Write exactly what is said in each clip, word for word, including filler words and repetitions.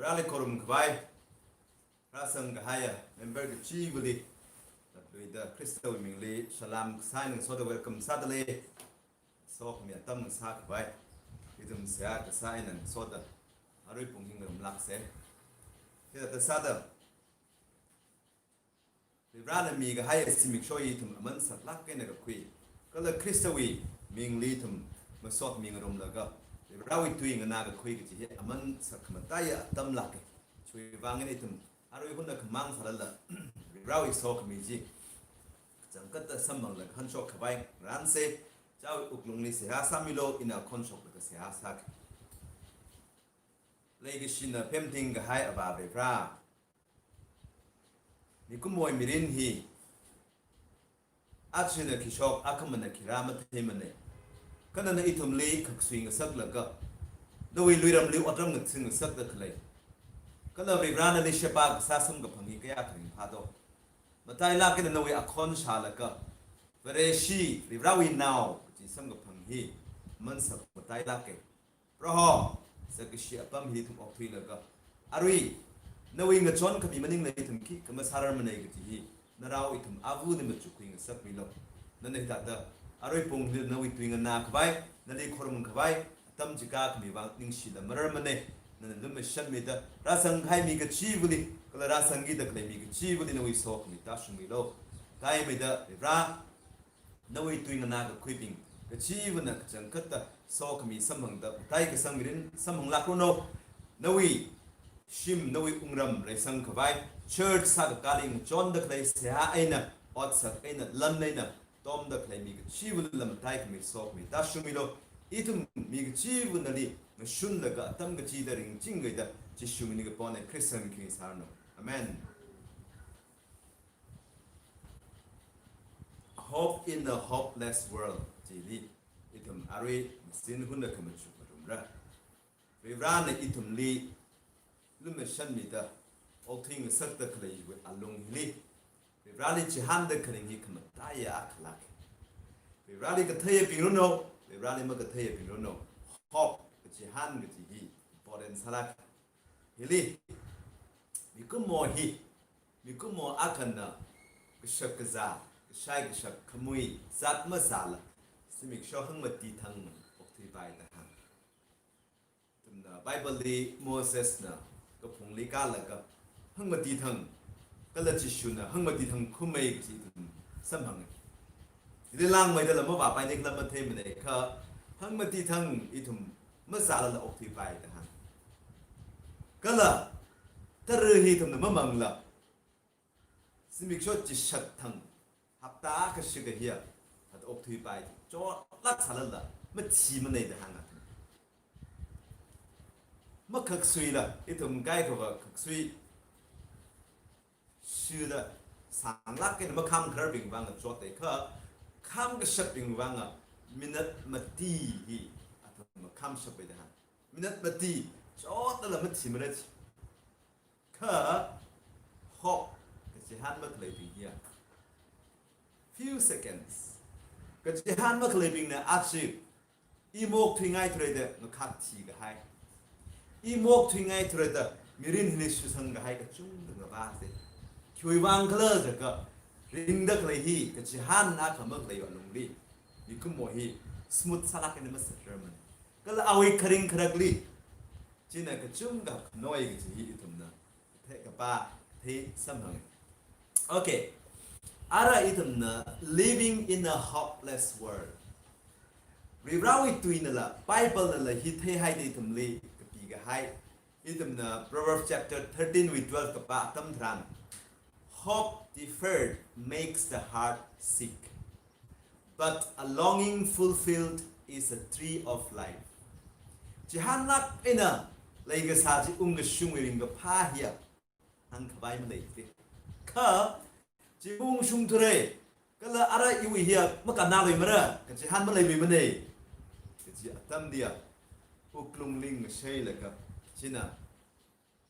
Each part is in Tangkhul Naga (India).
Vareli khorumkhavai, rāzang kahaiya member kachivali, latluida Khristawui mingli salam kasā eina ngasoda welcome sādalei. Sokhami atam ngasākhavai, ithum seihā kasā eina ngasoda arui pung hi ngarumlāksa. Hithāda sāda, Varivarana mikahai zimiksho hi ithum aman saklāk eina kakhui, kala Khristawui mingli ithum masot mingarumlaga Varivarawui tui nganā kakhui kaji hi aman sakhamataiya atamlāka. Chiwui vang eina ithum arui hunna khamang sālala Varivarawui sokhami chi kachangkhatta samphanglaga hanshok khavai ngarānsa. Chiwui wuklungli seihā sāmilu, ina khonshoklaga seihā sāki. Leikashina pemting kahai Avā Varivara, mikumowui mirin hi, ajana khi shok, akhamana khi rā matheimana. Kha nana ithumli khaksui ngasaklaga, nawui luiramli otram ngathin ngasakda khalei, kala Varivara nali sheba kasā samkaphang hi kayākha ringphādo. Matailāk eina nawui akhon shālaga, Vareshi, Varivarawui nao kaji samkaphang hi aman sakmatailāka. Proho, zakkashi apam hi ithum okthuilaga, arui nawui ngachon khami maningla ithum khikha masārarmana kaji hi, narao ithum avali machukhui ngasakmilu. Nana hithāda arui pung hili nawui tui nganākhavai, nali khorumkhavai atam chikha khami vang ningshida mararmana. Nana lumashanmida rāzang kahai mi kachivali, kala rāzangkida khalei mi kachivali nawui sokhami tāshungmilu. Theimeida Varivara, nawui tui nganā kakhuibing kachivana kachangkhatta sokhami samphangda matai kasang mirin samphanglākranu. Nawui shim, nawui wungram reisangkhavai, church sākakāli ngachonda khalei seihā eina, otsak eina, lan eina tomda khalei mi kachivalila matai khami sokhami tāshungmilu. Ithum mi kachiva nali ngashunlaga atam kachida ringchingkida, Jishu mini kapona, Khrista mini kapona sāranu. Amen. Hope in a Hopeless World chili ithum arui machān hunna khamachuk ngarumra. Varivarana ithumli lumashanmida okthui ngasakda khaleiwui alung hili, Varivarali chihānda kharing hi khamataiya akhalāka. Varivarali katheiya pingranu, Varivarali makatheiya pingranu. Hope, kachihān kaji hi important sālāka. Hili, mikumo hi, mikumo akhana kashak kazā, kashai kashak khamui zat mazāla, zimiksho hangmati thang okthuipaida hānga. Ithumna Bible li Mosesna kaphungli kālaga hangmati thang, kala Jishuna hangmati thang khuimei kaji ithum samphanga. Hili langmeida lam mavāpaina khala matheimana, kha hangmati thang ithum mazālala okthuipaida hānga. Kala tara hi ithumna mamangla, zimiksho chishat thang, hapta kashika hiya, hat okthuipai, chotlāk sālala mathimana da hānga. Makhaksuila, ithum kaikhava khaksui shida sānglāk eina makham khararbing vanga chotta, kha kham kashatbing vanga minute mati hi athum makham shatpai da hānga. Minute mati chotlala mathimara chi. Kha hope, kachihān makhaleibing hiya, few seconds, kachihān makhaleibingna aja i maokthuingaithura da ngakhak thikahai, i maokthuingaithura da mirin hili shitsang kahai kachungkha ngavāsa. Khiwui vang khala jiakha, ringda khalei hi kachihān akha makhaleiwui alungli mikumo hi smooth sālāk eina mazatrarmana. Kala awui kharing kharakli china kachungkha khanoi kaji hi ithumna thei kapā, thei samphanga. Okay. Ara ithumna living in a hopeless world. Varivarawui tuinala, Bible nala hi theihaida ithumli kapikahai. Ithumna Proverbs chapter thirteen wui twelve kapā atam tharan, "Hope deferred makes the heart sick, but a longing fulfilled is a tree of life." Chihānlāk eina leikasā chi ungkashungwui ringkaphā hiya hāngkhavai maleithei. Kha chi ungshungthura, kala ara iwui hiya makannāluimara, kachihān maleiluimana kaji atamliya, wuklungli ngasheilaga, china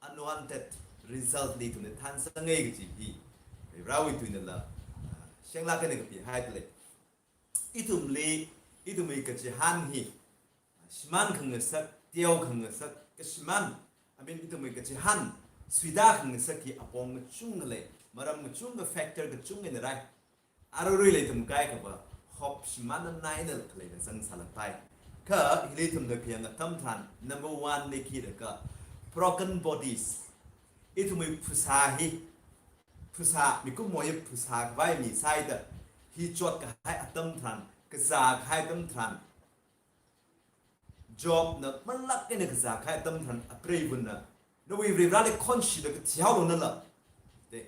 unwanted result li ithumna thansangai kaji hi Varivarawui tuinala, ah, shenglāk eina kapihaidalei. Ithumli, ithumwui kachihān hi shimān khangasak, teo khangasak, kashimān I mean, ithumwui kachihān suida khangasak hi apong kachungkha lei, maram kachungkha, factor kachungkha eina rai. Aruirui ithum kaikhava hope shimānna eina khaleina zangsālapai. Kha hili ithumna khayang atam tharan number one li khi da kha broken bodies. Ithumwui phasā hi, phasā, mikumo hi phasā khavai mi sāhaida, hi chotkahai atam tharan, kazā kahai atam tharan, Jobna malāk eina kazā kahai atam tharan apreivana, nawui Varivarāli khonshida kathi haolu nala, de,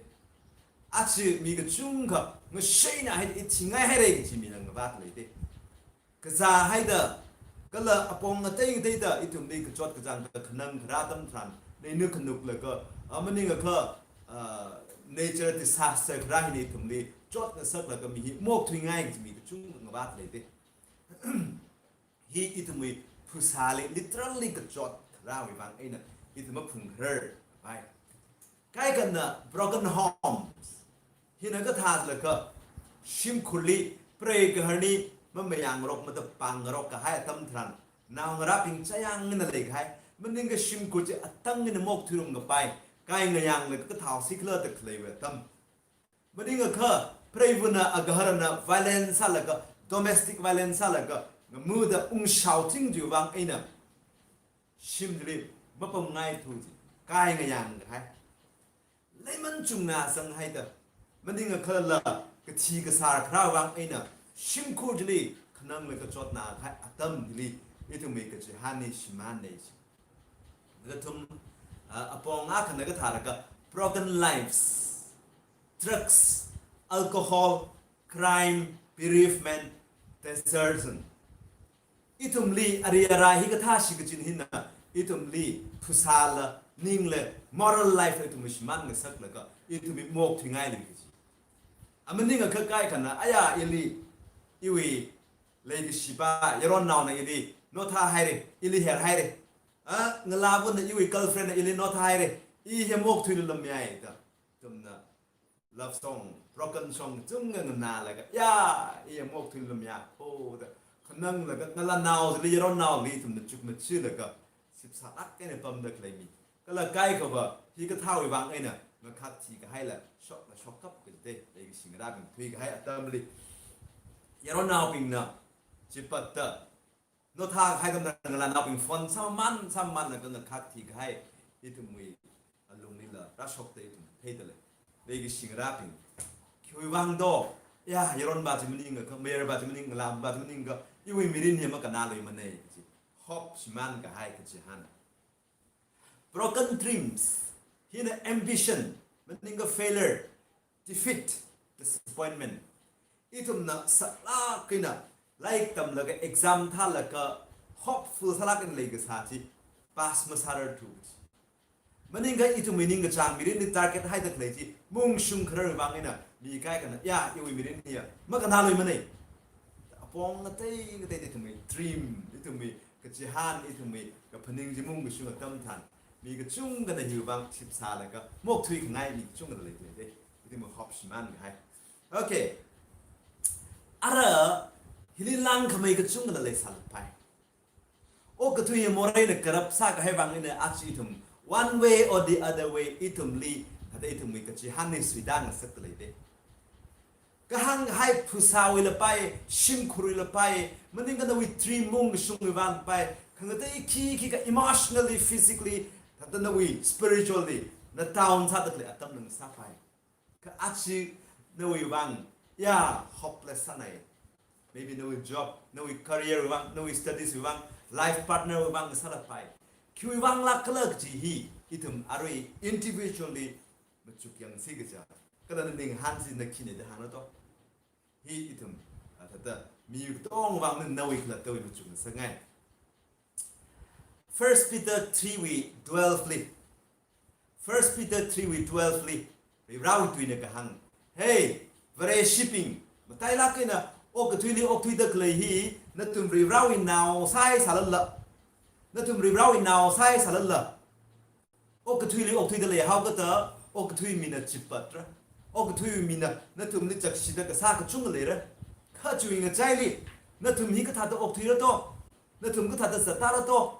aja mi kachungkha ngasheina hai, i thingai haira kaji mina ngavāt lei de. Kazā haida, kala apong ngatei ngateida ithumli kachot kachāng kakhanang kharā atam tharan, neina khanuklaga, a, maningakha, a, nature disaster kharā hina ithumli chotngasaklaga mi hi maokthuingai kaji mi kachungkha ngavāt lei de. Hi ithumwui phasāli literally kachot kharāwui vang eina ithum maphungkharar pai. Kaikhana broken homes. Hina kathālakha shimkhurli prei gaharli mamayāngarok, matapāngarok kahai atam tharan, naongarābing chayāng eina leikahai, maningakha shimkhur chi atang eina maokthuirumkapai, kai ngayānglaga kathāsi khala da khaleiwui atam. Maningakha preivana agaharana violence sālaga, domestic violence sālaga, ngamuda ungshao ching chiwui vang eina shimli mapamngaithu chi, kai ngayāng kahai. Leiman chungna sanghaida, maningakhala kathi kasār kharā vang eina shimkhur chili khananglaga chotna kahai atam hili ithumwui kachihān hi shimānna chi. Kathum, a, apong akhana kathālakha broken lives. Drugs, alcohol, crime, bereavement, desertion. Ithumli ari arai hi kathāsi kachin hina, ithumli phasāla, ningla, moral life ithum shimānngasaklaga, ithumwui maokthuingai lei kaji. A maningakha kaikhana, aya ili, iwui leikashipa yaronnaona ili nothā haira, ili her haira. A, ngalāvana iwui girlfriendna ili nothā haira, i hi maokthuilu lamyai da. Ithumna love song, broken song chungkha nganālaga, ya, i maokthuilu lamya, kho da khananglaga, ngalānaoli, yaronnaoli ithumna chukmachilaga, sipsālāk eina pamda khalei mi. Kala kaikhava hi kathāwui vang eina ngakhak thikahaila shokla shokkap kaji de, leikashi ngarābing thuikahai atamli. Yaronnaobingna chipatta nothā kahai atamna ngalānaobing phone sāman, sāmanlaga ngakhak thikahai ithumwui alunglila rāshokta ithum theida lei. Leikashi ngarābing, khiwui vang do, ya, yaronpa chi maningakha, mayarpa chi maning, ngalāpa chi maningakha, iwui mirin hi makanāluimana kaji. Hope shimānkahai kachihān. Broken dreams, hina ambition, maningakha failure, defeat, disappointment. Ithumna saklāk eina lairik tamlaga, exam thālaga, hopeful sālāk eina leikasā chi, pass masārarthu chi. Maningakha ithumwui ningkachāng mirinli target haida khalei chi, maungshung kharar vang eina, mi kaikhana, ya, iwui mirin hiya makanāluimana. Apong ngatei ngateida ithumwui dream, ithumwui kachihān, ithumwui kaphaning chi maungkashung atam tharan, mi kachungkhana hiwui vang sipsālaga maokthuikhangai mi kachungkha leida lei de. Ithumwui hope shimānkahai. Okay. Ara hili langkhamei kachungkha leisālapai. Okathui moreina corrupt sākahai vang eina aja ithum, one way or the other way, ithumli, thāda ithumwui kachihān hi suida ngasakta lei de. Kahānghai phasāwui lapai, shimkhurwui lapai, maningakha nawui dream maungkashungwui vang lapai, khangatei khi khikha emotionally, physically, thāda nawui spiritually, na down sāda khalei atam ngasāpai. Kha aja nawui vang, ya, hopeless sānai. Maybe nawui job, nawui career wui vang, nawui studies wui vang, life partner wui vang sālapai. Khiwui vang lākkhala kaji hi, ithum arui individually machukyangsi kaja. Kala naning hānsi na khina da hānglu to. Hi ithum, a, thāda, mi katonga vang nawui khalattawui machukngasakngai. First Peter three wui twelve li. First Peter three wui twelve li, Varivarāwui tuina kahāng. Hey, Vareshibing, matailāk eina okathuili okthuida khalei hi, nathum Varivarāwui nao sāhaisālala. Nathum Varivarāwui nao sāhaisālala, okathuili okthuida leihaokida, okathui mina chipatra. Okathui mina nathumli chakshida kasā kachungkha leira. Kha chiwui ngachaili, nathum hi kathāda okthuira to, nathum kathāda zattāra to,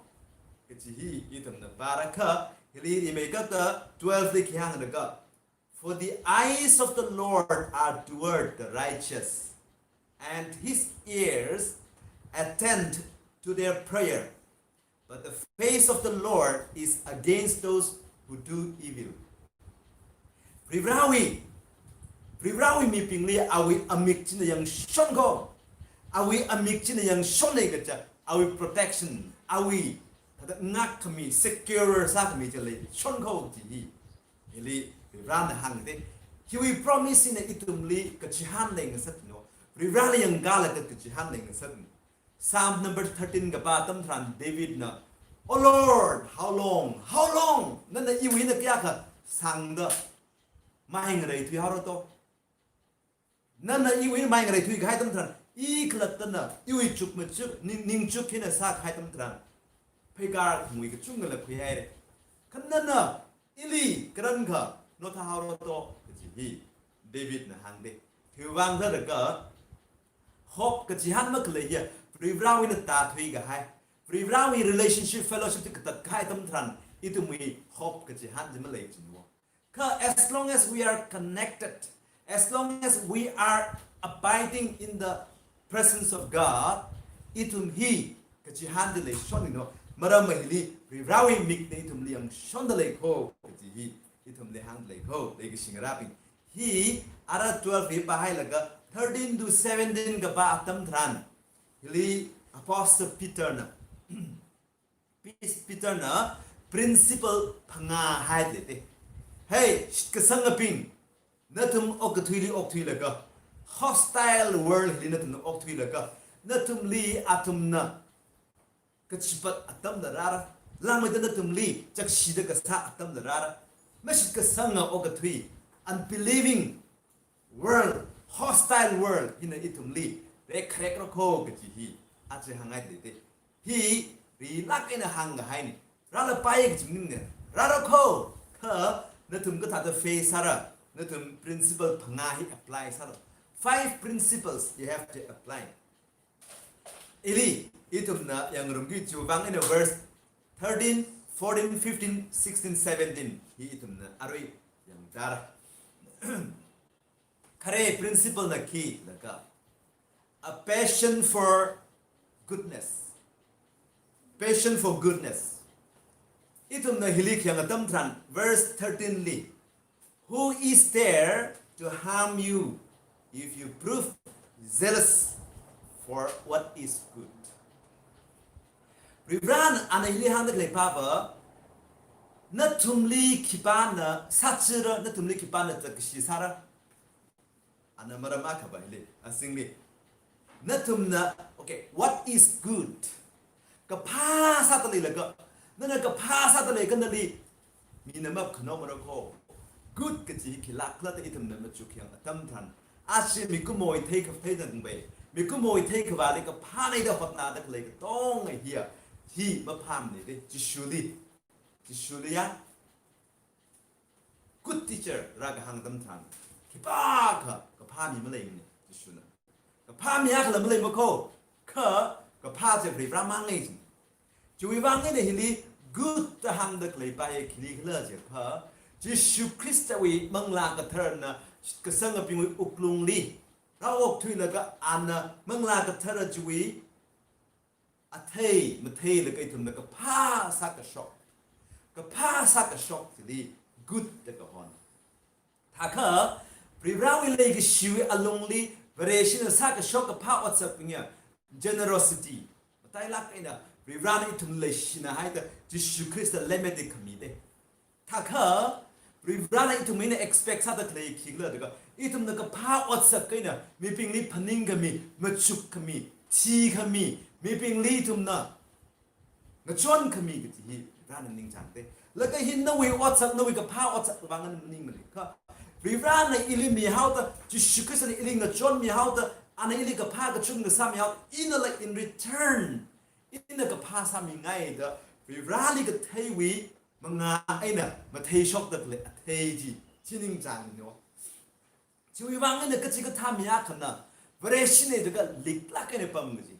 kaji hi ithumna vārakha, Hili imeikata twelve li khi hānga, "For the eyes of the Lord are toward the righteous, and his ears attend to their prayer. But the face of the Lord is against those who do evil." Varivarāwui, Varivarāwui mibingli awui amik china yangshon kho. Awui amik china yangshon lei kaja, awui protection, awui thāda ngākkhami, secure sākhami chili shon kho kaji hi. Hili Varivarāna hāngde. Hiwui promise hina ithumli kachihān leingasakno. Varivarāli yangkālaga kachihān leingasakno. Psalm number thirteen kapā atam tharan Davidna, "Oh Lord, how long? How long? Nana iwui eina kayākha sāngda mai ngareithui haora to? Nana iwui eina mai ngareithui kahai atam tharan, i khalattana, iwui chukmachuk, ning, ningchuk hina sākahai atam tharan, pheikar khangui kachungkhala khuihaire. Kha nana ili karankha nothā haora to?" kaji hi Davidna hāngde. Khiwuivang khala jiakha, hope kachihān makhalei hiya, Varivarāwui eina tāthui kahai, Varivarāwui relationship, fellowship chi katat kahai atam tharan, ithumwui hope kachihān chi malei kajina. Kha as long as we are connected, as long as we are abiding in the presence of God, ithum hi kachihān chi leishonmino. Maram hili Varivarāwui mikna ithumli yangshonda lei kho kaji hi ithumli hāngda lei kho, leikashi ngarābing. Hi ara twelve hi pāhailaga thirteen to seventeen kapā atam tharan, hili Apostle Peterna, Pis-, Peterna principle phangā haida leide. Hey, shitkasangabing, nathum okathuili okthuilaga, hostile world hili nathumna okthuilaga, nathumli athumna kachipat atamla rāra, langmeida nathumli chakshida kasā atamla rāra, mashitkasanga okathui, unbelieving world, hostile world hina ithumli rekharekra kho kaji hi aja hānghaida leide. Hi rilāk eina hāngkahaina. Rālapai kaji maningmana. Rāra kho, kha nathum kathāda face sāra, nathum principle phangā hi apply sāra. Five principles you have to apply. Ili ithumna yangngarumki, chiwuivang eina verse thirteen, fourteen, fifteen, sixteen, seventeen hi ithumna arui yangtara. Khare principle na khi jiakha, a passion for goodness. Passion for goodness. Ithumna hili khi yanga atam tharan, verse thirteen li, "Who is there to harm you if you prove zealous for what is good?" Varivarāna ana hili hāngda khalei pāva, nathumli khipāna sāchira, nathumli khipāna chakkashi sāra. Ana maram akha pā hili, azingli. Nathumna, okay, what is good? Kaphā sāda leilaga, nana kaphā sāda leiakha nali mina mapkhano mara kho. Good kaji hi khilāk khala da ithumna machuk yang atam tharan, ashi mikumowui theikha-, theikhavai, mikumowui theikhavāli kaphāna da hotnada khalei katonga hiya, hi maphāmana de, Jishuli. Jishuli ya good teacher rākahāng atam tharan, khipākha kaphā mi maleimana Jishuna. Kaphā mi akhala maleima kho, kha kaphā chi Varivarā mangai jing. Chiwuivang eina hili good da hāngda khalei pā hi khili khala jiakha, Jishu Khristawui Manglā Katharana shitkasangabingwui wuklungli rāokthuilaga ana Manglā Kathara chiwui athei matheilaga ithumna kaphā sākashok, kaphā sākashok chili good da kahona. Thākha, Varivarāwui leikashiwui alungli Vareshina sākashok kaphā otsakbing hiya generosity. Matailāk eina Varivarāna ithum leishinahaida Jishu Khrista lemmeida khami de. Thākha, Varivarāna ithum eina expect sāda khalei khikhala jiakha, ithumna kaphā otsak eina mibingli phaningkhami, machukkhami, thikhami, mibingli ithumna ngachonkhami kaji hi Varivarāna ningchāngde. Laga hi nawui otsak, nawui kaphā otsak vang eina maningmana kha, Varivarāna ili mihaoda, Jishu Khristana ili ngachonmihaoda, ana ili kaphā kachungkha sāmihaoda, inala in return, ina kaphā sāmingaida Varivarāli katheiwui mangā eina matheishokda khalei athei chi, chi ningchāngno. Chiwuivang eina kachikathā mi akhana Vareshina jiakha liklāk eina pamngaji.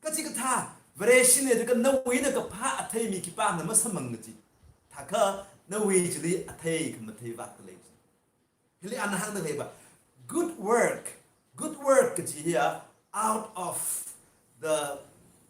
Kachikathā Vareshina jiakha nawui eina kaphā athei mi khipāna masamphangnaji. Thākha nawui chili athei khamathei vākhalei. Hili ana hāngda leiva, good work, good work kaji hiya out of the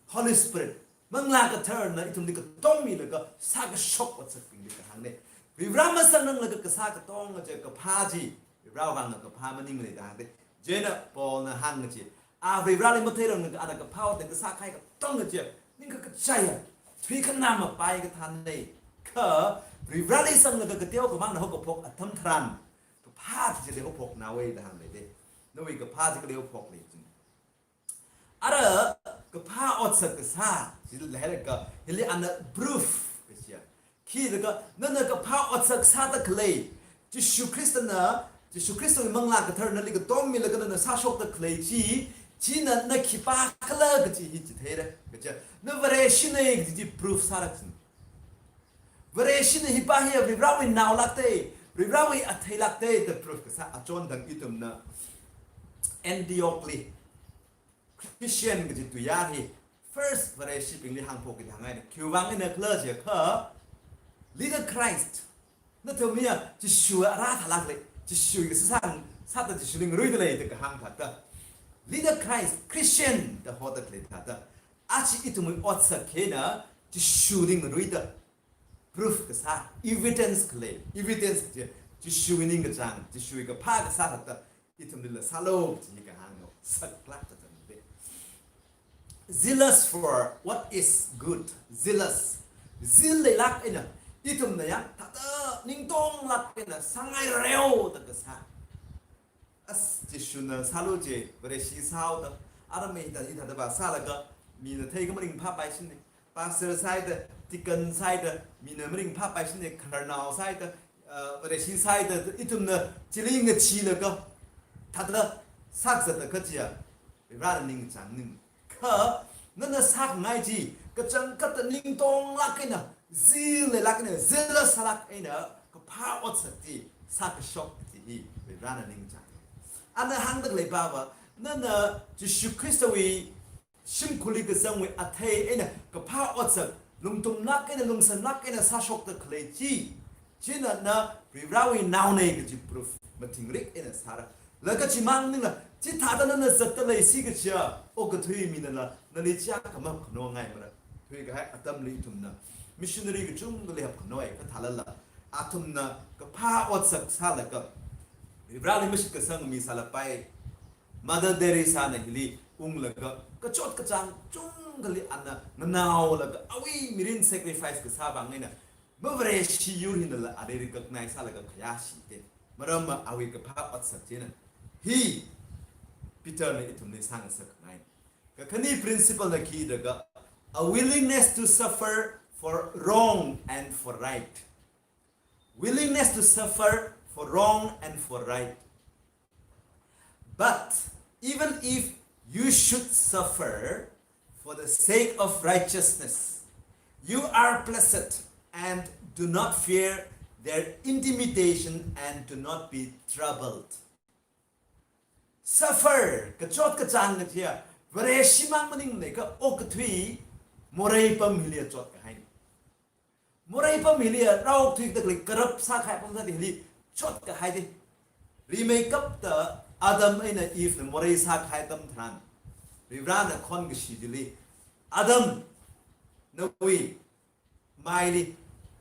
Holy Spirit. Manglā Katharana ithumli katongmilaga sākashok otsakbingli kahāngna. Varivara masānanglaga kasā katonga chi kaphā chi, Varivara vang kaphā maningmana da hāngda. Chieina Paulna hāng chi, a Varivarali matheiranglaga ana kaphā otna kasā kahai katonga chi, ningkakachaiya, thuikhanā mapai kathāna. Kha Varivarali sanglaga kateokha vangna haokaphok atam tharan, kaphā chi chili haophokna wei da hāngda lei. Nawui kaphā chi kali haophok lei chi. Ara kaphā otsak kasā, chili hailaga, hili ana proof kachiya. Khi laga, nana kaphā otsak sāda khalei, Jishu Khristana, Jishu Khristawui Manglā Kathar nali katongmilaga nana sāshokda khalei chi, china na khipākhala kaji hi chitheira, kachiya. Na Vareshina kaji chi proof sāra chi. Vareshina hipā hiya Varivarawui naolākte, Varivarawui atheilākte da proof kasā achon dang ithumna Antioch li Christian kaji tuiyār hi first Vareshibingli hāngphok kaji hāngngaina. Khiwui vang eina khala jiakha, leader Christ, nathumna Jishu ara thālāk lei, Jishu kasāsang sāda Jishuli ngaruida lei da kahāng thāda. Leader Christ, Christian da hoda khalei thāda. Aja ithumwui otsak hina Jishuli ngaruida proof kasā, evidence khalei, evidence kaji, Jishuwui ningkachāng, Jishuwui kaphā kasā thāda, ithumlila sālu kaji kahāngna, saklāk kathāna. Zealous for what is good, zealous. Zeal leilāk eina, ithumna yang thāda ningtonglāk eina sāngaireo da kasā. As, Jishuna sālu chi, Vareshi sāhaoda, ara mi hithāda hithāda vāsālaga, mina theikha maringphāpaishina. Pastor sāhaida, deacon sāhaida, mina maringphāpaishina, khararnao sāhaida, uh, Vareshi sāhaida, ithumna chili ngacheelaga, thāda sākazata kajiya, Varena ningchāng ning. Kha, nana sākhangai chi, kachangkhatta ningtonglāk eina, zeal leilāk eina, zealous sālāk eina, kaphā otsak chi sākashok kaji hi, Varena ningchāng. Ana hāngda khalei pava, nana Jishu Khristawui shimkhurli kazangwui athei eina kaphā otsak, lungtumlāk eina, lungsanlāk eina sāshokda khalei chi, china na Varivarawui naona kaji proof mathingrik eina sāra. Laga chimang maningla, chithāda nana zatda leisi kajiya, okathui minala, nali chiakha mahapkhano ngaimara. Thuikahai atamli ithumna missionary kachungkhali hapkhano ai kathālala, athumna kaphā otsak sālaga, Varivarali mashitkasang mi sālapai. Mother Teresana hili unglaga, kachot kachāng chungkhali ana nganaolaga, awui mirin sacrifice kasā vang eina, mavareshi yur hinala ali recognize sālaga khayāshi te. Maramva awui kaphā otsak china. Hi Peterna ithumli sāngasakkhangai. Kakhane principle na khi jiakha, a willingness to suffer for wrong and for right. Willingness to suffer for wrong and for right. But even if you should suffer for the sake of righteousness, you are blessed, and do not fear their intimidation and do not be troubled. Suffer, kachot kachāng kajiya, Vareshi mang maningmana kha okathui, morei pam hili chotkahai. Morei pam hili rao thuikda khalei corrupt sākahai pam sāda hili chotkahai de. Rimeikapta Adam eina Evena morei sākahai atam tharan, Varivarana khon kashi chili, Adam, nawui maili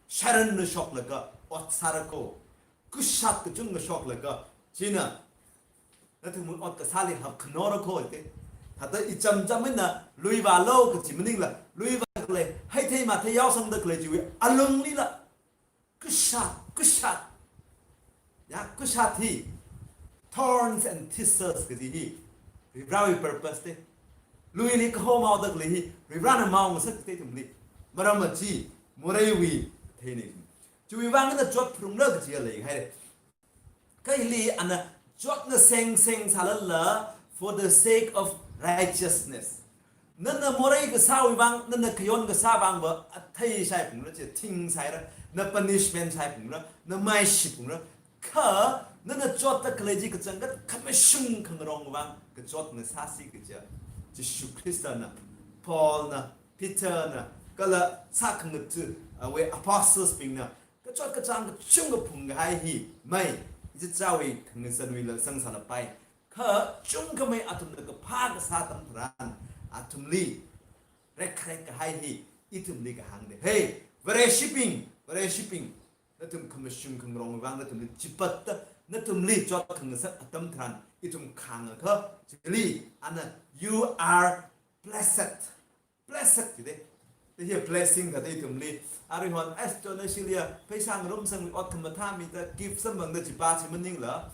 sharan na shoklaga ot sāra kho. Kushat kachungkha shoklaga, china nathumwui ot kasāli hapkhanora kho te. Thāda ichamcham eina lui vālu kaji maningla, lui vāda khalei, heithei mathei yaosangda khalei chiwui alunglila, kushat, kushat. Ya, kushat hi thorns and thistles kaji hi Varivarawui purpose te. Luili kahomhaoda khalei hi Varivarana maongasak te ithumli. Maramva chi moreiwui theina. Chiwui vang eina chotphalungra kajiya leihai. Kha hili ana chotngaseng seng sālala, for the sake of righteousness. Nana morei kasāwui vang, nana khayon kasā vangva athei shaiphungra, chi thing shaira, na punishment shaiphungra, na maishiphalungra. Kha nana chotda khalei chi kachangkhat khamashung khangarong vang kachot ngasāsi kajiya Jishu Khristana, Paulna, Peterna, kala sākhangatha, awui apostles bingna kachot kachāng kachungkha phungkahai hi mai, ichichāwui khangazanwuila sangsālapai. Kha chungkhamei athumna kaphā kasā atam tharan, athumli rekkharek kahai hi ithumli kahāngda. Hey, Vareshibing, Vareshibing, nathum khamashung khangarongwui vang nathumli chipatta, nathumli chot khangasak atam tharan ithum khāngakha, chili ana, "You are blessed." Blessed kide. Te hiya blessing kade ithumli. Aruihon, "As donation liya, pheisā ngarumsangwui ot khamathā mida, gift samphangda," chipā chi maningla.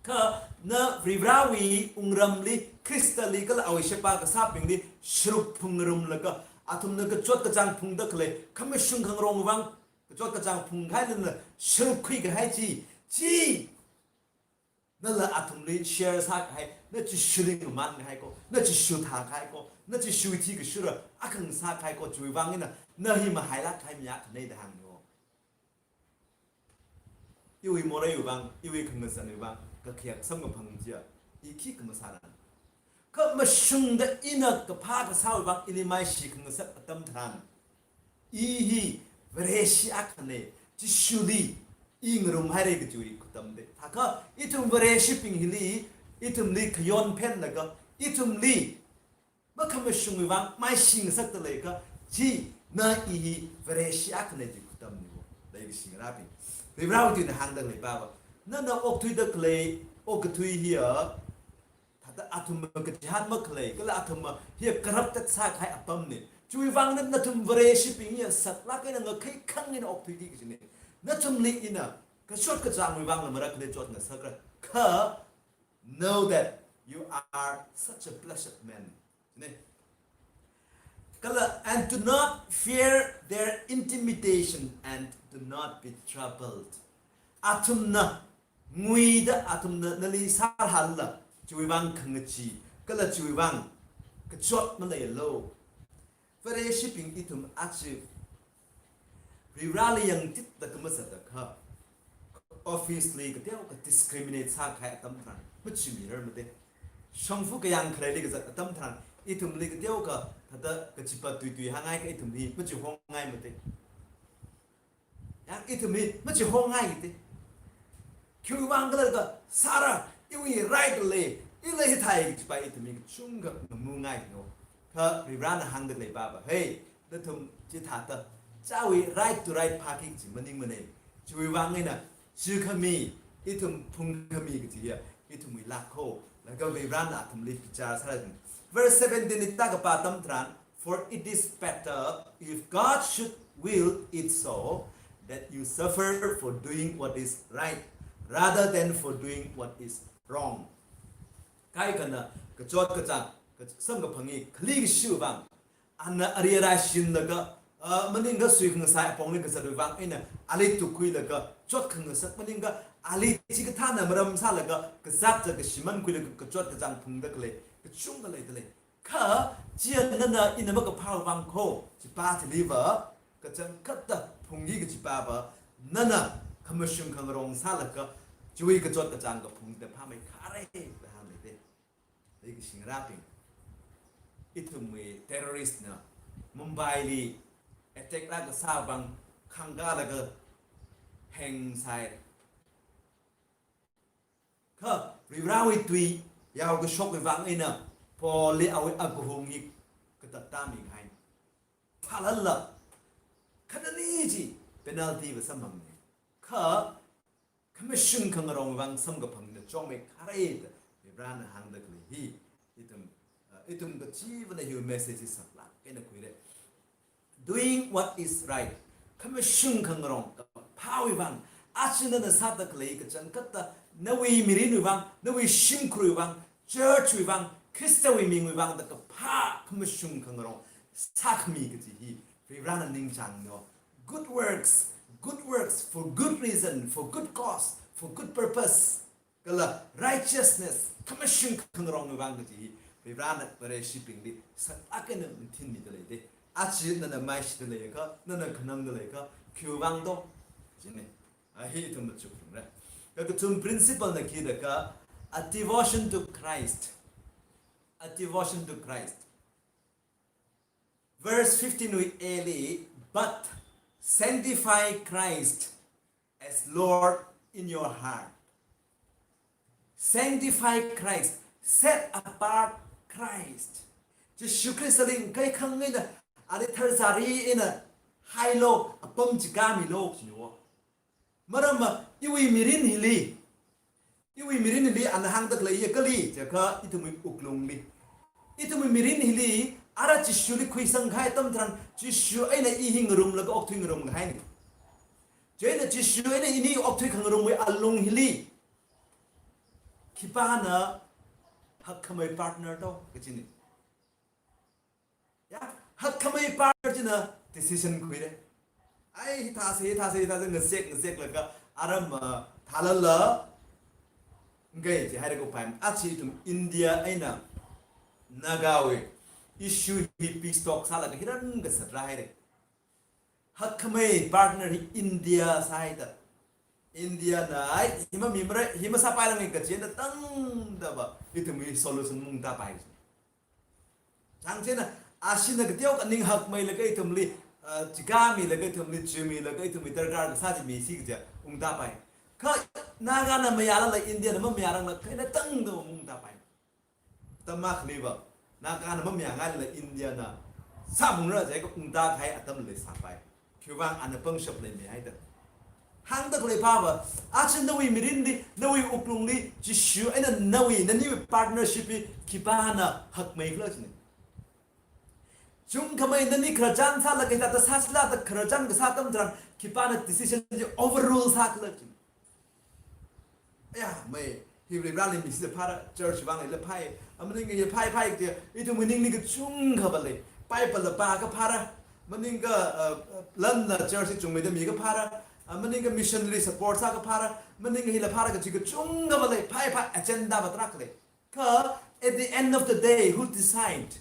Kha na Varivarawui wungramli, Khristali, kala awui sheba kasābingli sharuk phungngarumlaga, athumna kachot kachāng phungda khalei, khamashung khangarongwui vang kachot kachāng phungkahai nana sharuk khuikahai chi, chi nala athumli share sākahai, na Jishuli ngaman kahai ko, na Jishu thākahai ko, na Jishu thikashura akha ngasākahai ko, chiwui vang eina na hi mahailāk kahai mi akhana da hāngno. Iwui moreiwui vang, iwui khangazanwui vang, kakhayak samkaphang chiya, i khikha masāran. Kha mashungda ina kaphā kasāwui vang ili maishi khangasak atam tharan, i hi Vareshi akhana, Jishuli i ngarumhaira kajiwui khutam de. Thākha ithum Vareshibing hili, ithumli khayon phenlaga, ithumli makhamashungwui vang maishi ngasakta leiakha, chi na i hi Vareshi akhana ji khutamniwo. Leikashi ngarābing, Varivarawui tuina hāngda khalei pāva, nana okthuida khalei okathui hiya, thāda athum kachihān makhalei, kala athum hiya corrupted sākahai apamna. Chiwui vang na, nathum Vareshibing hiya saklāk eina ngakhai khang eina okthuiki kajina. Nathumli ina kachot kachāngwui vangla marakhali chot ngasakra. Kha, "Know that you are such a blessed man." Chine. Kala, "And do not fear their intimidation and do not be troubled." Athumna nguida athumna nali sārhānla, chiwui vang khangachee, kala chiwui vang kachot maleilu. Vareshibing ithum aja Varivarali yangtit da khamazat akha, office li kateokha discriminate sākahai atam tharan, machimirar mate. Shongfa kayāng khaleili kazat atam tharan, ithumli kateokha thāda kachipat tuitui hāngngai kha ithum hi machihongngai mate. Yang ithum hi machihongngai te. Khiwui vang khala da sāra, iwui right lei, ila hithai kajipa ithum hi kachungkha ngamungaino. Kha Varivarana hāngda khalei pāva, hey, nathum chithāda, chāwui right to right phāki kaji maningmana. Chiwui vang eina, chi khami, ithum phungkhami kaji hiya, ithumwui lākho, laga Varivarana athumli bichar sāra. Verse seventeen li tākapā atam tharan, "For it is better if God should will it so, that you suffer for doing what is right, rather than for doing what is wrong." Kaikhana kachot kachāng, kach-, samkaphang hi khali kashiwui vang, ana ari arai shinlaga, ah, maningakha suikhangasai apongli kazatwui vang eina ali tukkhuilaga chot khangasak maningakha ali chikathāna maram sālaga kazāt zat kashiman khuilaga kachot kachāng phungda khalei kachungkha leida lei. Kha, chiya nana ina makaphāwui vang kho, chipa chiliva, kachangkhatta phungki kajipava, nana khamashung khangarong sālaga, chiwui kachot kachāng kaphungda phāmeikhare, da hāngmei te. Leikashi ngarābing, ithumwui terrorist na Mumbai li attack rākasā vang khangkālaga heng sai. Kha Varivarawui tui yaokashokwui vang eina Paul li awui akahung hi katattāmihai. Phālala khanani chi penalty va samphangna. Kha khamashung khangarongwui vang samkaphangna chungmeikhare da Varivarana hāngda khalei hi ithum, uh, ithum kachivana hiwui message hi saklāk eina khuira. Doing what is right. Khamashung khangarong kaphāwui vang, aja nana sāda khalei kachangkhatta, nawui mirinwui vang, nawui shimkhurwui vang, church wui vang, Khristawui mingwui vang da kaphā khamashung khangarong sākhami kaji hi Varivarana ningchāngno. Good works, good works for good reason, for good cause, for good purpose. Kala righteousness, khamashung khangarongwui vang kaji hi Varivarana Vareshibingli saklāk eina mathinmida lei te. Aja nana maishida leiakha, nana khanangda leiakha, khiwui vang do? Chine. A hi ithum machukphungra. Kakathum principle na khi da kha, a devotion to Christ. A devotion to Christ. Verse fifteen wui A li, "But Sanctify Christ as Lord in your heart. Sanctify Christ. Set apart Christ. Jishu Khristali ngakaikhang eina, ali tharzari eina hailu, apam chikāmilu, chiniwo. Maramva, iwui mirin hili, iwui mirin hili ana hāngda khaleiya kali, jiakha ithumwui wuklungli. Ithumwui mirin hili, ara Jishuli khuisang kahai atam tharan, Jishu eina i hi ngarumlaga okthui ngarum kahaina. Chieina Jishu eina ini okthui khangarumwui alung hili, khipāna hakkhamei partner to, kachina. Ya, hakkhamei partner china decision khuira. Ai, hithāsa, hithāsa, hithāsa, ngazek, ngazeklaga, aram, ah, thālala, ngai, jihaira ko paim. Achi ithum India eina Nagawui issue hi peace talk sālaga hi rāngasakra haira. Hakkhamei partner hi India sāhaida. Indiana, ai, hi mamimara, hi masāpairanga kachina tangdava, ithumwui solution maungtāpai. Chang chieina, ashina kateokha ning hakmeilaga ithumli, ah, chikāmilaga ithumli, chimilaga ithumli darkar kasā chi misi kaja ungtāpai. Kha Nagana mayālala Indiana mamayārangla, kha eina tangda ungtāpai. Atam akhaliva, Nagana mamayāngailala Indiana sāphungra jiakha ungtākahai atam leisāpai. Khiwuivang ana pangshap leimihaida. Hāngda khalei phāva, achi nawui mirinli, nawui wuklungli, Jishu eina nawui, naniwui partnership hi khipāna hakmeikhala china. Chungkhamei nani khararchan sālaga hithāda sāsila da khararchan kasā atam tharan, khipāna decision chi overrule sākhala china. Aya, mei, hi Varivarali misi phāra, church vang leila phai, a maningakha phai phai kaja, ithumwui ningli kachungkhava lei, Bible la pāakha phāra, maningakha, uh, lamla church chungmeida mikha phāra, a maningakha missionary support sākha phāra, maningakha hila phāra kaji kachungkhava lei, phai phai agenda va tarākha lei. Kha, at the end of the day, who decide?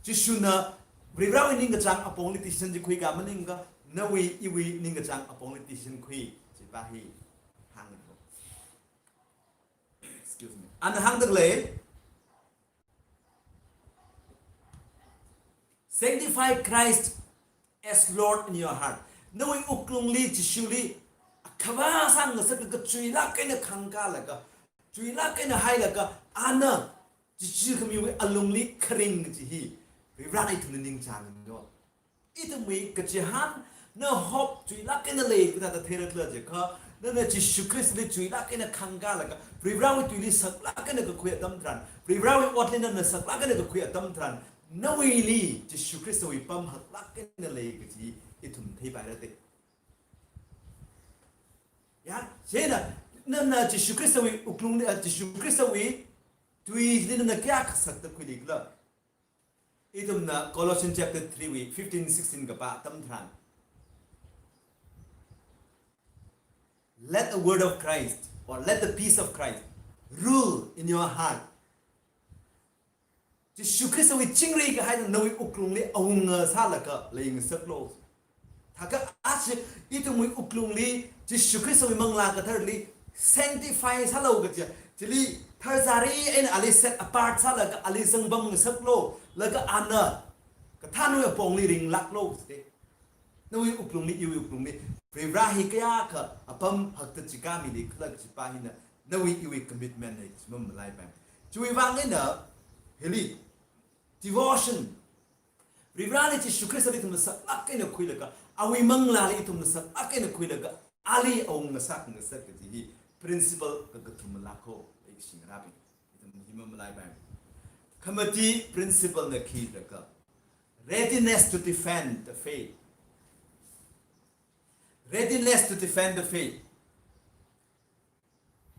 Jishuna Varivarawui ningkachāng apongli decision chi khuika maningakha, nawui iwui ningkachāng apongli decision khui, chiva hi hānga. Excuse me. Ana hāngda khalei, "Sanctify Christ as Lord in your heart." Nawui wuklungli Jishuli akhava sāngasaklaga chuilāk eina khangkālaga, chuilāk eina hailaga, ana Jishu khamiwui alungli kharing kaji hi Varivarana ithumli ningchānga. Ithumwui kachihān, na hope chuilāk eina lei kathāda theirakhala jiakha, nana Jishu Khristali chuilāk eina khangkālaga, Varivarawui tuili saklāk eina kakhui atam tharan, Varivarawui otli nana saklāk eina kakhui atam tharan, nawuili Jishu Khristawui pam haklāk eina lei kaji ithum theipaira te. Ya, chieina, nana Jishu Khristawui wuklungli, ah, Jishu Khristawui tuili nana kayākha sakda khuilikhala. Ithumna Colossians chapter three wui fifteen, sixteen kapā atam tharan, "Let the word of Christ, or let the peace of Christ, rule in your heart." Jishu Khristawui chingri kahaina nawui wuklungli awunga sālaga leingasaklu. Thākha achi ithumwui wuklungli Jishu Khristawui Manglā Katharali sanctify sālu kaja, chili tharzari eina ali set apart sālaga ali zangpam ngasaklu, laga ana kathānwui apongli ringlāklu, site. Nawui wuklungli, iwui wuklungli, Varivara hi kayākha apam hakta chikāmilikhala kajipa hina, nawui iwui commitment na chi mamalaipai. Chiwuivang eina, hili, devotion. Varivarali Jishu Khristali ithumna saklāk eina khuilaga, awui manglāli ithumna saklāk eina khuilaga, ali awunga sāngasak kaji hi principle kakathuma lākho, leikashinga Varivara. Ithum hi mamalaipai. Khamati principle na khi jiakha, readiness to defend the faith. Readiness to defend the faith.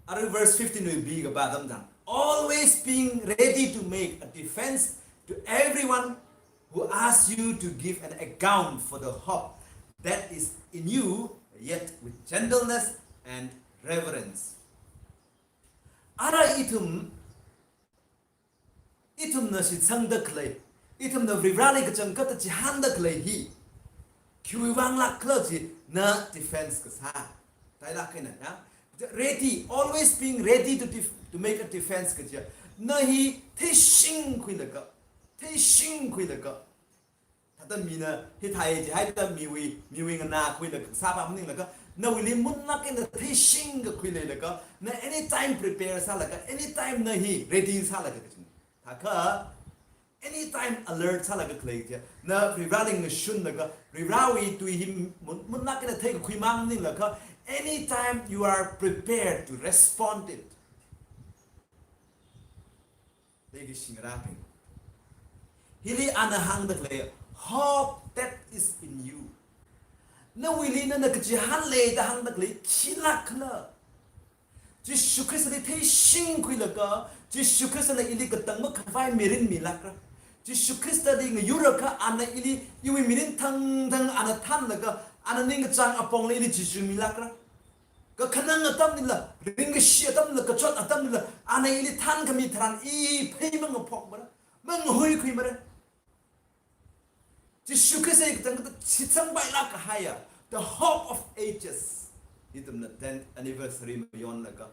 Arui verse fifteen wui B kapā atam tharan, "Always being ready to make a defense to everyone who asks you to give an account for the hope that is in you, yet with gentleness and reverence." Ara ithum, ithumna shitsangda khalei, ithumna Varivarali kachangkhatta chihānda khalei hi, khiwuivang lākhala chi, na defense kasā. Tailāk eina, ya? Ready, always being ready to def-, to make a defense kaja. Na hi theishingkhuilaga, theishingkhuilaga, thā Thāda mina hithai jihaida miwui, miwui nganākhuilaga sāpa maninglaga, nawuili munlāk eina theishingkakhui leilaga, na anytime prepare sālaga, anytime na hi ready sālaga kaching. Thākha, anytime alert sālaga khalei chi, na Varivarali ngashunlaga, Varivarawui tui hi mun, munlāk eina theikakhui mang maninglaga, anytime you are prepared to respond it. Leikashi ngarābing. Hili ana hāngda khalei, hope that is in you. Nawuili nana kachihān lei da hāngda khalei, khilāk khala. Jishu Khristali theishingkhuilaga, Jishu Khristana ili katang makhavai mirin milākra. Jishu Khristali ngayurkha ana ili, iwui mirin thangthang ana thanlaga, ana ningkachāng apongli ili chichinmilākra. Kakhanang atamlila, ringkashi atamlila, kachot atamlila, ana ili thankhami tharan i phei mangaphokmara, mangahuikhuimara. Jishu Khrista hi kachangkhat shitsangpailāk kahaiya, the hope of ages. Ithumna tenth anniversary mayonlaga,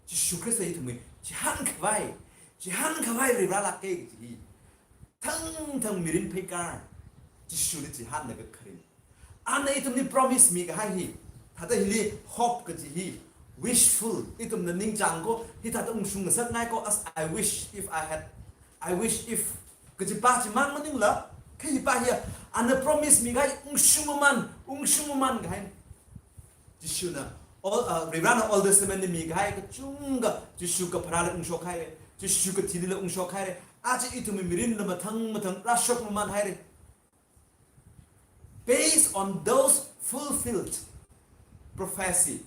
Jishu Khrista hi ithumwui chihānkhavai, chihānkhavai Varivaralāka kaji hi. Thangthang mirin pheikar, Jishuli chihānlaga kharing. Ana ithumli promise mikahai hi. Thāda hili hope kaji hi, wishful, ithumna ningchāng ko, hithāda ungshung ngasakngai ko, as I wish if I had, I wish if, kajipa chimang maningla, kha hipa hiya, ana promise mikahai ungshung mamān, ungshung mamān kahai. Jishuna, all, uh, Varivarana Old Testament li mikahai kachungkha, Jishu kapharāli ungshokhaira, Jishu kathilila ungshokhaira, aja ithumwui mirinla mathang mathang rāshok mamānhaira. Based on those fulfilled prophecy,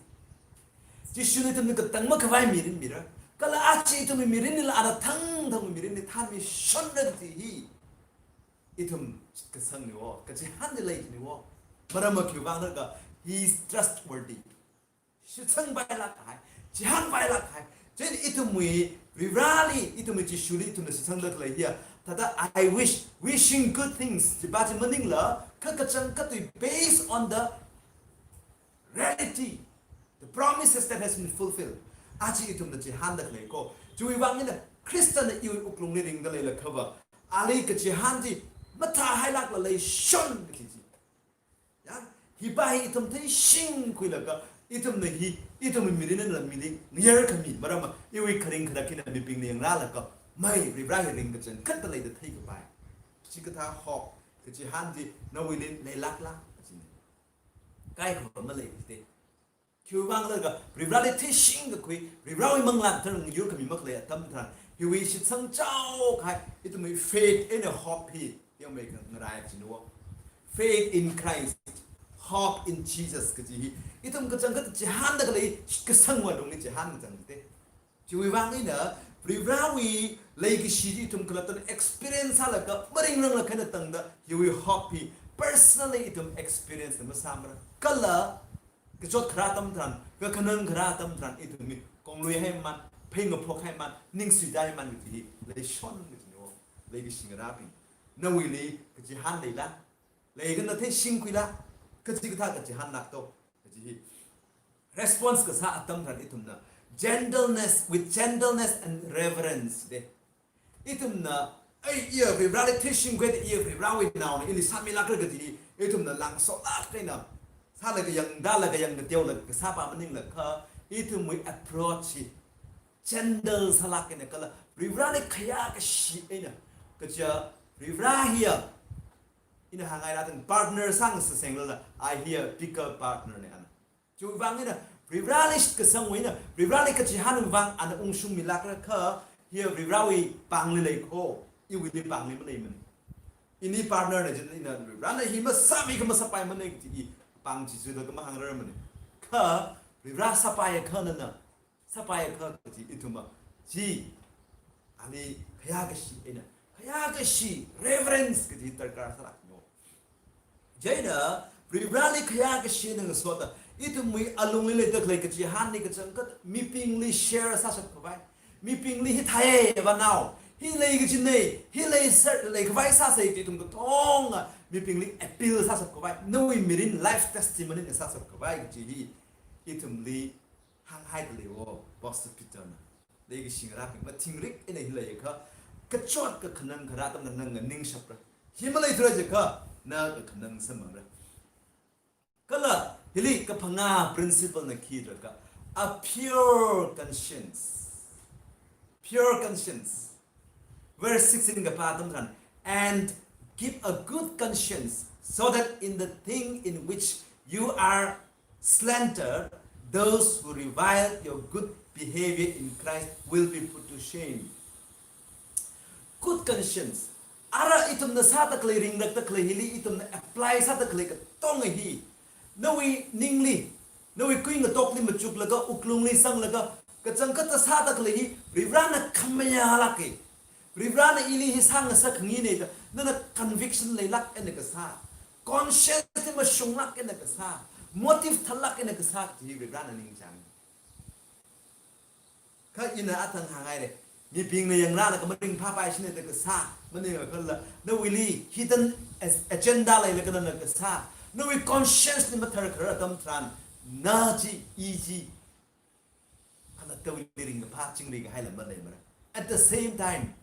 Jishuna ithumli katang makhavai mirin mira, kala aja ithumwui mirinlila ana thangthang mirinli thanmishonra kaji hi ithum kasangniwo, kachihānli leiniwo. Maramva khiwuivang laga, he is trustworthy. Shitsangpailāk kahai, chihānpailāk kahai. Chieina ithumwui Varivarali, ithumwui Jishuli ithumna shitsangda khalei hiya, thāda I wish, wishing good things jipa chi maningla, kha kachangkhat tui based on the reality, the promises that has been fulfilled. Aja ithumna chihānda khalei ko. Chiwuivang eina Khristana iwui wuklungli ringda leilakhava, ali kachihān chi mathāhailākla leishon kaji chi. Ya, hipa hi ithum theishingkhuilaga, ithumna hi, ithumwui mirinla mili ngayarkhami, maramva iwui kharing kharak hina mibingli yangrālaga, mai Varivara hi ringkachangkhatta leida theikapai. Chikathā hope, kachihān chi nawuili leilākla, kajina. Kaikhava maleikajite. Khiwuivang laga, Varivarali theishingkakhui, Varivarawui manglā tharan ngayurkhami makhalei atam tharan, hiwui shitsangchao kahai, ithumwui faith eina hope hi, yangmei khangarai chinuwa. Faith in Christ, hope in Jesus kaji hi, ithum kachangkhat chihānda khalei, kasangva lungli chihān kachangkhatte. Chiwuivang eina, Varivarawui leikashi chi ithum khalattana experience sālaga, maringranglāk eina tangda, hiwui hope hi, personally ithum experience na masāmara. Kala, kachot kharā atam tharan, kakhanang kharā atam tharan, ithumwui konglui haimān, pheingaphok haimān, ningsuida haimān kaji hi, leishon kajina, leikashi ngarābing. Nawuili kachihān leila, leikana theishingkhuila, kachikathā kachihān lākto, kaji hi. Response kasā atam tharan ithumna, gentleness, with gentleness and reverence, de. Ithumna, ai, iya Varivarali theishingkhuida, iya Varivarawui naona, ili sāmilākra kaji hi, ithumna langsolāk eina, sālaga yangda, laga yangkateolaga sāpa maningla kha, ithumwui approach hi gentle sālāk eina kala, Varivarali khayākashi eina, kaja Varivara hiya, ina hāngngaila tang partner sāngasāsenglala, I hiya bigger partner na ana. Chiwuivang eina, Varivarali shitkasangwui eina, Varivarali kachihānwui vang ana ungshungmilākra kha, hiya Varivarawui pāngli lei ko, iwuili pāngli maleimana. Ini partner na jin ina, Varivarana hi masāmi kha masāpaimana kaji i pāng chichulaga mahāngrarmana. Kha, Varivara sāpaiakha nana, sāpaiakha kaji ithumva, chi, ali khayākashi eina, khayākashi, reverence kaji darkar sālākno. Chieina, Varivarali khayākashi eina ngasoda, ithumwui alungli leida khalei kachihān hi kachangkhat, mibingli share sāshapkhavai, mibingli hithāya va nao, hi lei kajina, hi leiser, leikhavai sāsa kaji ithum katonga, mibingli appeal sāshapkhavai, nawui mirin life testimony na sāshapkhavai kaji hi, ithumli hānghaida leiwo, Apostle Peter na. Leikashi ngarābing, mathingrik eina hi leiakha, kachot kakhanang kharā atamna nana ningshapra. Hi maleithura jiakha, na kakhanang samphangra. Kala, hili kaphangā principle na khi jiakha, a pure conscience. Pure conscience. Verse sixteen kapā atam tharan, "And keep a good conscience, so that in the thing in which you are slandered, those who revile your good behavior in Christ will be put to shame." Good conscience. Ara ithumna sāda khalei, ringda khalei hili ithumna apply sāda khalei katonga hi, nawui ningli, nawui kuingatokli machuklaga, wuklungli sanglaga, kachangkhatta sāda khalei hi, Varivarana khamayā lāka. Varivarana ili hi sāngasak khangaina da, nana conviction leilāk eina kasā, conscience li mashunglāk eina kasā, motive thanlāk eina kasā kaji hi Varivarana ningchāng. Kha ina athang hānghaira. Mibingna yangrālaga maringphāpaishina da kasā, maningakhala, nawuili hidden as-, agenda leilaga nana kasā, nawui conscience li matharkhara atam tharan, na chi, i chi, khalattawuili ringkaphā chingri kahaila maleimara. At the same time,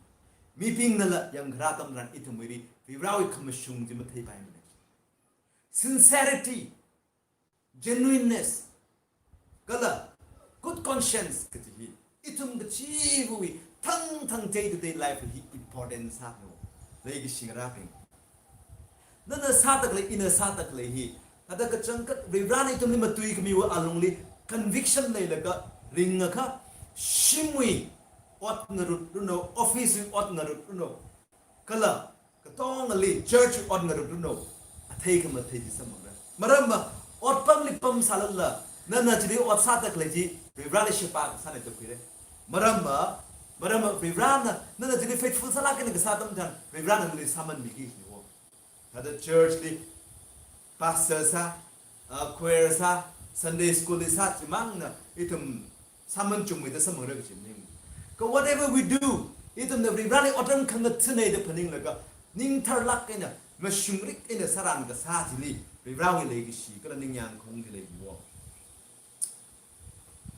mibingnala yangkharā atam tharan ithumwuili Varivarawui khamashung chi matheipaimana. Sincerity, genuineness, kala good conscience kaji hi ithum kachivawui thangthang day-to-day life hi important sāna, leikashi ngarābing. Nana sāda khalei, ina sāda khalei hi, thāda kachangkhat Varivarana ithumli matuikhamiwui alungli conviction leilaga ringakha, shimwui ot ngarut runo, office wui ot ngarut runo, kala katongali church ot ngarut runo, athei khamathei chi samphangra. Maramva, otpamli pamsālala, nana chili ot sāda khalei chi, Varivarali sheba kasāna da khuira. Maramva, maramva Varivarana, nana chili faithful sālāk eina kasā atam tharan, Varivarana nali sāman miki shiniwo. Thāda church li pastor sā, ah, choir sā, Sunday school li sā chimangna ithum sāman chungmeida samphangra kaji maning. Kha whatever we do, ithumna Varivarali otram khangathaneida phaninglaga, ningtharlāk eina, mashungrik eina sāran kasā chili, Varivarawui leikashi kala ningyāng khaung chi leiwo.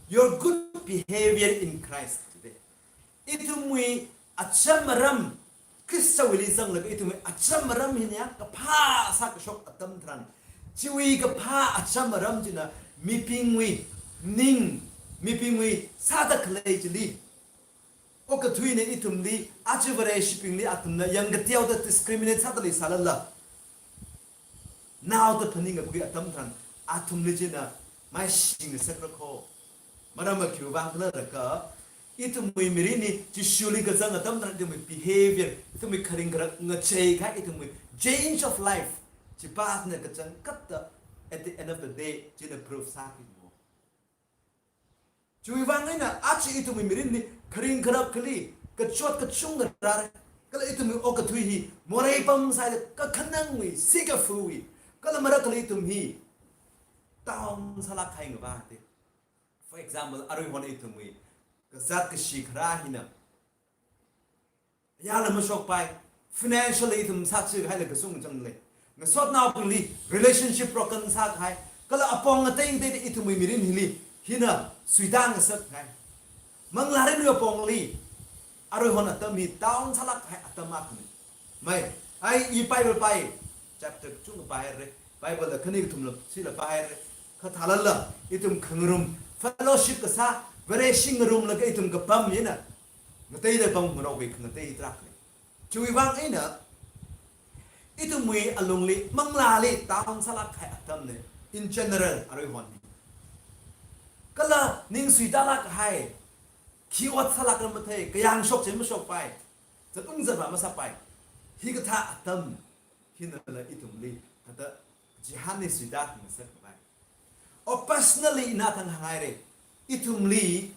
Your good behavior in Christ today. Ithumwui acham aram, Khristawuili zanglaga ithumwui acham aram hina kaphā sākashok atam tharan, chiwui kaphā acham aram china mibingwui ning, mibingwui sāda khalei chili okathuina ithumli, aja Vareshibingli athumna yangkateoda discriminate sāda leisālala, naoda phaningkakhui atam tharan, athumli china maishingasakra kho. Maramva khiwuivang khala jiakha, ithumwui mirinli Jishuli kazang atam tharan ithumwui behavior, ithumwui kharing kharak ngachei kahai, ithumwui change of life, chipāna kachangkhatta, at the end of the day, china proof sāki mo. Chiwuivang eina aja ithumwui mirinli kharing kharak kali, kachot kachung ngarāra. Kala ithumwui okathui hi morei pamsāda kakhanangwui, sikafuwui, kala marakhali ithum hi down sālāk kahai ngavāte. For example, aruihon ithumwui kazāt kashi kharā hina, yāla mashokpai, financially ithum sāchi kahaila kasung chang lei. Ngasotnaobingli relationship broken sākahai, kala apong ngatei ngateida ithumwui mirin hili hina suitāngasak kahai. Manglārinwui apongli aruihon atam hi down sālāk kahai atam akhana. Mai, ai, i Bible pāi, chapter kachungkha pāhaira, Bible la khani kathumla shila pāhaira, kha thālala ithum khangarum, fellowship kasā, Vareshi ngarumlaga ithum kapam hina ngateida pam ngarokvei khangatei tarākha lei. Chiwuivang eina ithumwui alungli manglāli down sālāk kahai atamna, in general aruihon hi. Kala ning suitālāk kahai, khi ot sālākra mathei, kayāngshok chi mashokpai, zatung zava masāpai. Hikathā atam hinala ithumli thāda chihānli suitāngasak khavai. O personally ina thang hānghaira, ithumli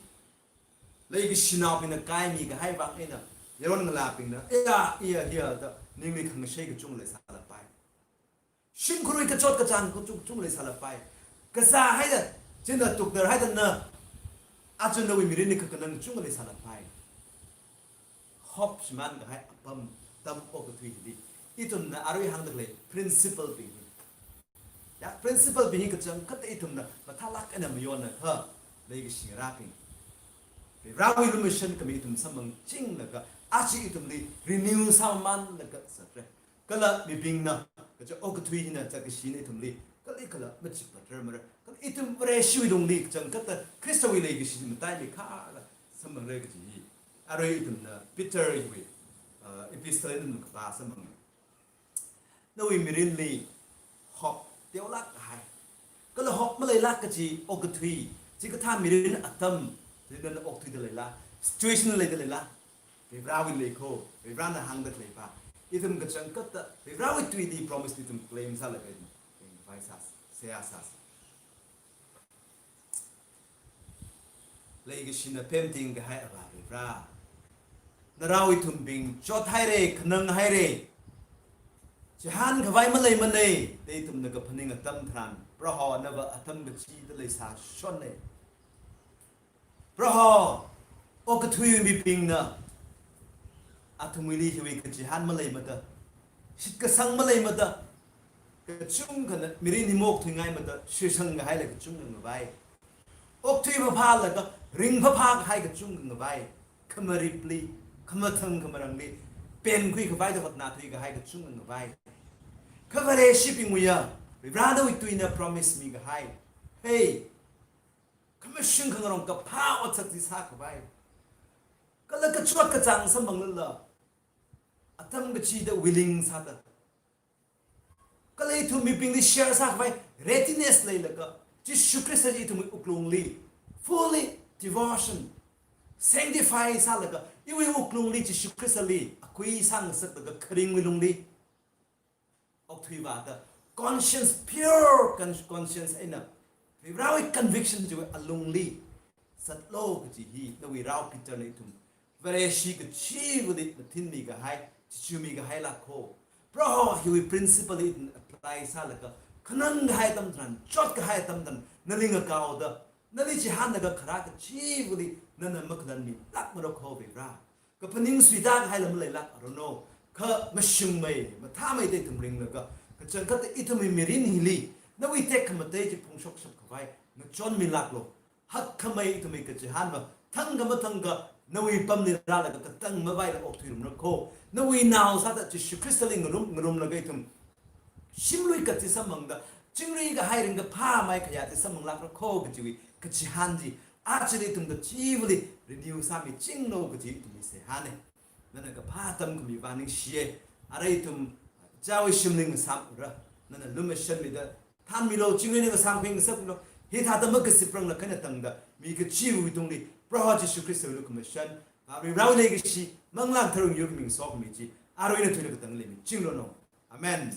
leikashinaobingna kaimi kahai vang eina, yaron ngalābingna, iya, iya, iya da ningli khangashei kachungkha leisālapai. Shimkhurwui kachot kachāng kachungkha leisālapai. Kazā haida, china tukdar haida na, aja nawui mirinli kakhanang kachungkha leisālapai. Hope shimān kahai apam atam okathui hili, ithumna arui hāngda khalei principle bing hi, ya, principle bing hi kachangkhatta ithumna mathālāk eina mayonakha, leikashi ngarābing, Varewui lumashan khami ithum samphangchinglaga, aja ithumli renew sāmamānlaga sāra. Kala mibingna, kaja okathui hina zatkashina ithumli, kala kala machikpa dharmara, kala ithum Vareshiwui lungli kachangkhatta Khristawui leikashi mataimeikhakha samphangra kaji hi. Arui ithumna Peterwui, uh, epistle ithum kapā samphanga. Nawui mirinli hope teolāk kahai, kala hope maleilāk kaji okathui, chikathā mirin atam, china nana okthuida leila, situation leida leila, Varivarāwui lei kho, Varivarāna hāngda khalei pa. Ithum kachangkhatta Varivarāwui tuili promise ithum claim sālaga ithum, ithum khavai sāsa, seihā sāsa. Leikashina pemting kahai Avā Varivarā, narao ithumbing chothaira, khananghaira, chihān khavai maleimanei da ithumna kaphaning atam tharan, Proho nava atam kachida leisāshonna. Proho, okathui mibingna athumwuili hiwui kachihān maleimada, shitkasang maleimada, kachungkhana mirin hi maokthuingaimada, shitsang kahaila kachungkha ngavai. Okthui phāphālaga ring phāphā kahai kachungkha ngavai. Khamaripli, khamathang khamarangli penkhui khavai da hotnathui kahai kachungkha ngavai. Kha Vareshibingwuiya, Varivarā nawui tuina promise mikahai, hey, khamashung khangarong kaphā otsak chi sākhavai, kala kachot kachāng samphanglala, atam kachida willing sāda, kala ithum mibingli share sākhavai readiness leilaga, Jishu Khrista chi ithumwui wuklungli fully devotion, sanctify sālaga, iwui wuklungli Jishu Khristali akui sāngasaklaga kharingwui lungli okthuivāda, conscience, pure con-, conscience eina Varivarāwui conviction chiwui alungli zatlu kaji hi nawui rao Peterna ithum Vareshi kachivali mathinmi kahai, chichumi kahaila kho. Proho, hiwui principle hi ithum apply sālaga, khanang kahai atam tharan, chot kahai atam tharan, nali ngakaoda, nali chihānlaga kharā kachivali nana makhalanmilākmara kho Varivarā. Kaphaning suitākahaila maleilāk arono. Kha mashungmei, mathāmeida ithum ringlaga, kachangkhatta ithumwui mirin hili nawui tekhamatei chi phungshokshap khavai ngachonmilāklu. Hakkhamei ithumwui kachihānva thangkha mathangkha nawui pamli rālaga katang mavaila okthuirumra kho. Nawui nao sāda Jishu Khristali ngarum, ngarumlaga ithum shimlui katsi samphangda, chingri kahai ringkaphā mai khayā chi samphanglākra kho kajiwui kachihān chi, achili ithum kachivali renew sāmichinglu kaji ithumwui seihāna. Nana kaphā atam khami vang ningshiya. Arui ithum ichāwui shimli ngasāmra, nana lumashanmida thanmilu, chingri eina ngasāmkhui ngasaklu. Hithāda makasip ranglakha eina tangda, mi kachiwui tungli Proho Jishu Khristawui lukhamashan, Avā Varivarāwui leikashi, Manglā Katharawui yur khami ngasokhami chi, arui eina thuilaga katang leimichinglu no. Amen.